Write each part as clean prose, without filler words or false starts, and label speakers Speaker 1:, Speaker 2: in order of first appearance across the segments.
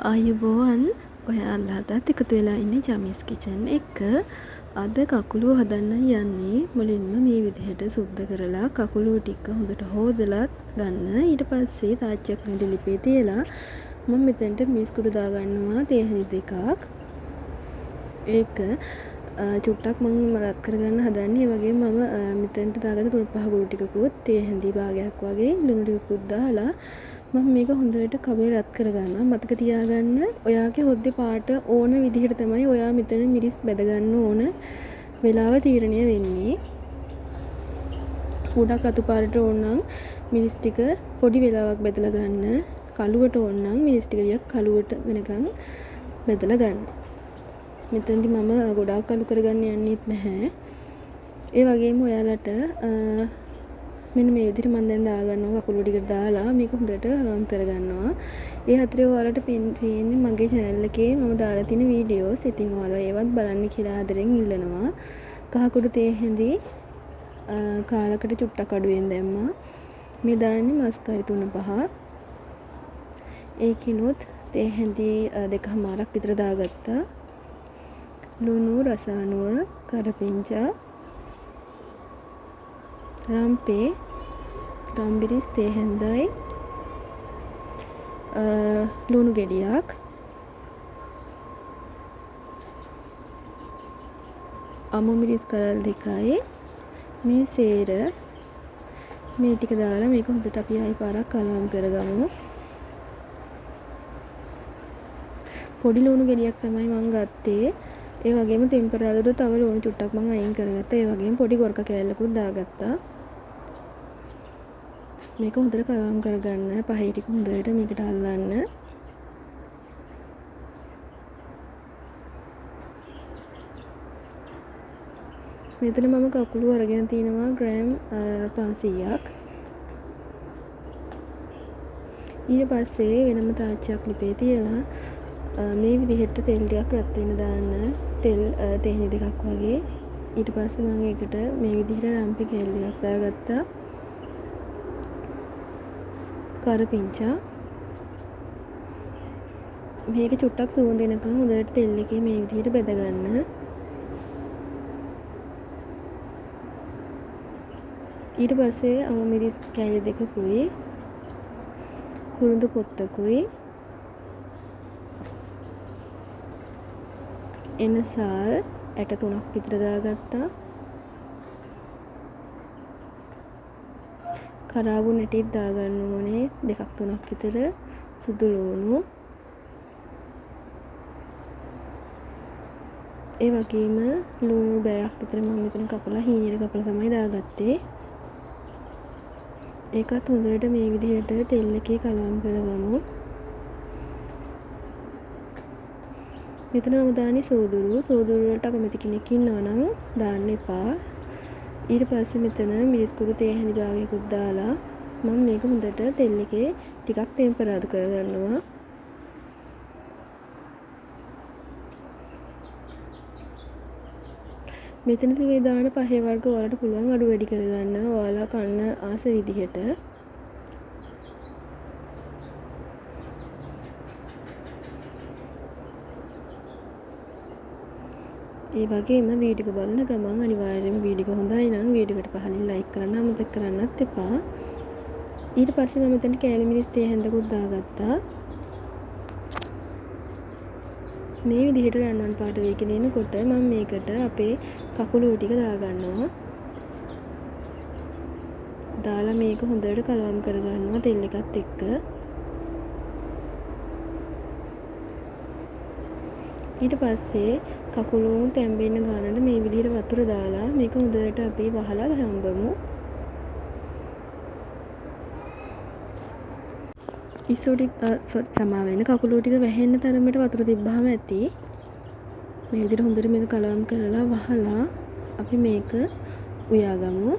Speaker 1: ආයුබෝවන්, ඔයාලා අදත් එකතු වෙලා ඉන්නේ ජමීස් කිචන් එක්ක. අද කකුළුව හදන්නයි යන්නේ. මුලින්ම මේ විදිහට සුද්ධ කරලා කකුළුව ටික හොඳට හෝදලා ගන්න. ඊට පස්සේ තාච්චියක් මැද ලිපේ තියලා මම මෙතනට මිරිස් කුඩු දාගන්නවා තේ හැඳි දෙකක්. ඒක චුට්ටක් මම රත් කරගන්න හදන්නේ. ඒ වගේම මම මෙතනට දාගත්ත තුන පහ කුඩු ටිකකුත් තේ හැඳි භාගයක් වගේ ලුණු ටිකකුත් දාලා මම මේක හොඳට කබේ රත් කරගන්නවා. මතක තියාගන්න, ඔයාගේ හොද්දේ පාට ඕන විදිහට තමයි ඔයා මෙතන මිරිස් බැදගන්න ඕන වෙලාව තීරණය වෙන්නේ. ගොඩක් රතු පාටට ඕන නම් මිරිස් ටික පොඩි වෙලාවක් බැදලා ගන්න. කළුවට ඕන නම් මිරිස් ටික ටිකක් කළුවට වෙනකන් බැදලා ගන්න. මෙතනදි මම ගොඩාක් කළු කරගන්න යන්නෙත් නැහැ. ඒ වගේම ඔයාලට මෙන්න මේ විදිහට මම දැන් දාගන්නවා කකුළු ටිකට දාලා මේක හොඳට හලවම් කරගන්නවා. ඒ අතරේ ඔයාලට පේන්නේ මගේ චැනල් එකේ මම දාලා තියෙන වීඩියෝස්. ඉතින් ඔයාලා ඒවත් බලන්න කියලා ආදරෙන් ඉල්ලනවා. කහ කුඩු තේ හැඳි කාලකට චුට්ටක් අඩුවෙන් දැම්මා. මේ දාන්නේ මස් කරි තුන පහ. ඒකිනුත් තේ හැඳි දෙකහමාරක් විතර දාගත්තා. ලුණු රස අණුව, කරපිංචා, රම්පේ, ගම්බිරිස් තේ හැන්දයි, ලුණු ගෙඩියක්, අමු මිරිස් කරල් දෙකයි, මේ සේර මේ ටික දාලා මේක හොඳට අපි ආයි පාරක් කලවම් කරගමු. පොඩි ලුණු ගෙඩියක් තමයි මං ගත්තේ. ඒ වගේම තෙම්පරාදුවට තව ලුණු චුට්ටක් මං අයින් කරගත්තා. ඒ වගේම පොඩි ගොරක කෑල්ලකුත් දාගත්තා. මේක හොඳට කලවම් කරගන්න. පහේ ටික හොඳට මේකට අල්ලන්න. මෙතන මම කකුළු අරගෙන තිනවා ග්‍රෑම් 500ක්. ඊට පස්සේ වෙනම තාච්චියක් ලිපේ තියලා මේ විදිහට තෙල් ටිකක් රත් වෙන්න දාන්න. තෙල් තේ හැඳි දෙකක් වගේ. ඊට පස්සේ මම ඒකට මේ විදිහට රම්පි කෑලි දෙකක් දාගත්තා. කරපිංචා. මේක චුට්ටක් සුවඳ එනකන් හොඳට තෙල් එකේ මේ විදිහට බෙදගන්න. ඊට පස්සේ අමු මිරිස් කෑලි දෙකකුයි කුරුඳු පොත්තකුයි එනසාල් ඇට තුනක් විතර දාගත්තා. කරාබු නැටිත් දාගන්න ඕනේ දෙකක් තුනක් විතර. සුදු ලුණු. ඒ වගේම ලුණු බෑයක් විතර මම මෙතන කපලා හීනියට කපලා තමයි දාගත්තේ. ඒකත් හොඳට මේ විදිහට තෙල් එකේ කලවම් කරගමු. මෙතන මම දාන්නේ සූදුරු. සූදුරු වලට අකමැති කෙනෙක් ඉන්නවා නම් දාන්න එපා. ඊට පස්සේ මෙතන මිරිස් කුඩු තේ හැඳි භාගයකුත් දාලා මම මේක හොඳට තෙල් එකේ ටිකක් තෙම්පරාදු කරගන්නවා. මෙතනදී මේ දාන පහේ වර්ග ඔයාලට පුළුවන් අඩු වැඩි කරගන්න ඔයාලා කන්න ආස විදිහට. ඒ වගේම වීඩියෝ එක බලන ගමන් අනිවාර්යයෙන්ම වීඩියෝ එක හොඳයි නම් වීඩියෝ එකට පහලින් ලයික් කරන්න අමතක කරන්නත් එපා. ඊට පස්සේ මම මෙතනට කෑලි මිරිස් තේ හැන්දකුත් දාගත්තා. මේ විදිහට රන්වන් පාට වේගෙන එනකොට මම මේකට අපේ කකුළු ටික දාගන්නවා. දාලා මේක හොඳට කලවම් කරගන්නවා තෙල් එකත් එක්ක. ඊට පස්සේ කකුළු තැම්බෙන්න ගානට මේ විදිහට වතුර දාලා මේක හොඳට අපි වහලා හම්බමු. ඉස්සෝ ටික, සමා වෙන්න, කකුළු ටික වැහෙන්න තරමට වතුර තිබ්බහම ඇති. මේ විදිහට හොඳට මේක කලවම් කරලා වහලා අපි මේක උයාගමු.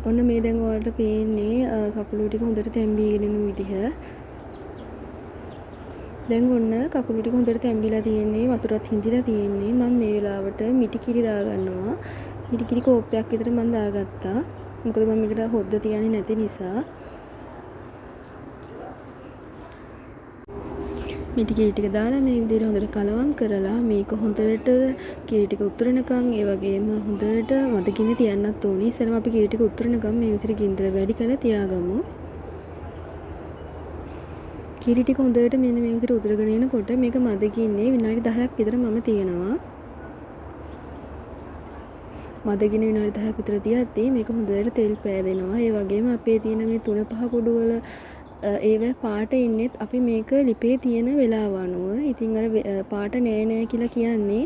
Speaker 1: ඔන්න මේ දැන් ඔයාලට පේන්නේ, කකුළු ටික හොඳට තැම්බීගෙන ඉන්න විදිහ. දැන් ඔන්න කකුළු ටික හොඳට තැම්බිලා තියෙන්නේ, වතුරත් හිඳිලා තියෙන්නේ. මම මේ වෙලාවට මිටි කිරි දාගන්නවා. මිටි කිරි කෝප්පයක් විතර මම දාගත්තා. මොකද මම මේකට හොද්ද තියන්නේ නැති නිසා. මිටි කිරි ටික දාලා මේ විදිහට හොඳට කලවම් කරලා මේක හොඳට කිරි ටික උතුරනකන්, ඒ වගේම හොඳට මද ගින්න තියන්නත් ඕනේ. ඉස්සෙල්ලම අපි කිරි ටික උතුරනකන් මේ විදිහට ගින්දර වැඩි කරලා තියාගමු. කිරි ටික හොඳට මෙන්න මේ විදිහට උතුරගෙන එනකොට මේක මද ගින්නේ විනාඩි 10ක් විතර මම තියනවා. මද ගින්න විනාඩි 10ක් විතර තියද්දී මේක හොඳට තෙල් පෑදෙනවා. ඒ වගේම අපේ තියෙන මේ 3-5 කුඩු වල ඒවැ පාට ඉන්නෙත් අපි මේක ලිපේ තියෙන වෙලාව අනුව. ඉතින් අර පාට නෑ නෑ කියලා කියන්නේ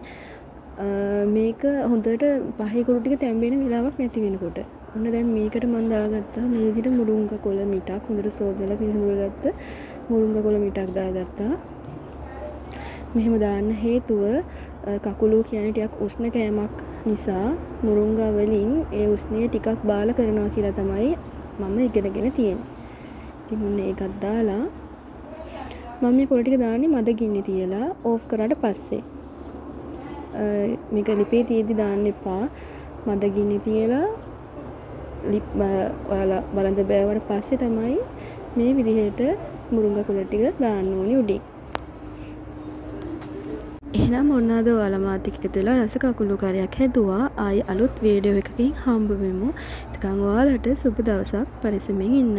Speaker 1: මේක හොඳට පහේ කුඩු ටික තැම්බෙන වෙලාවක් නැති වෙනකොට. ඔන්න දැන් මේකට මං දාගත්තා මේ විදිහට මුරුංගා කොළ මිටක්. හොඳට සෝදලා පිරිසිදු කරගත්ත මුරුංගා කොළ මිටක් දාගත්තා. මෙහෙම දාන්න හේතුව කකුලුව කියන්නේ ටිකක් උෂ්ණ කෑමක් නිසා මුරුංගා වලින් ඒ උෂ්ණය ටිකක් බාල කරනවා කියලා තමයි මම ඉගෙනගෙන තියෙන්නේ. ඉතින් ඔන්න ඒකත් දාලා මම මේ කොළ ටික දාන්නේ මද ගින්නේ තියලා ඕෆ් කරාට පස්සේ. මේක ලිපේ තියෙද්දි දාන්න එපා. මද ගින්නේ තියලා ඔයාලා වළඳ බෑවට පස්සේ තමයි මේ විදිහට මුරුංගා කොළ ටික දාන්න ඕනේ උඩින්. එහෙනම් ඔන්න අද ඔයාලා මාත් එක්ක එකතු වෙලා රස කකුළු කරයක් හැදුවා. ආයි අලුත් වීඩියෝ එකකින් හම්බ වෙමු. එතකන් ඔයාලට සුබ දවසක්. පරිස්සමෙන් ඉන්න.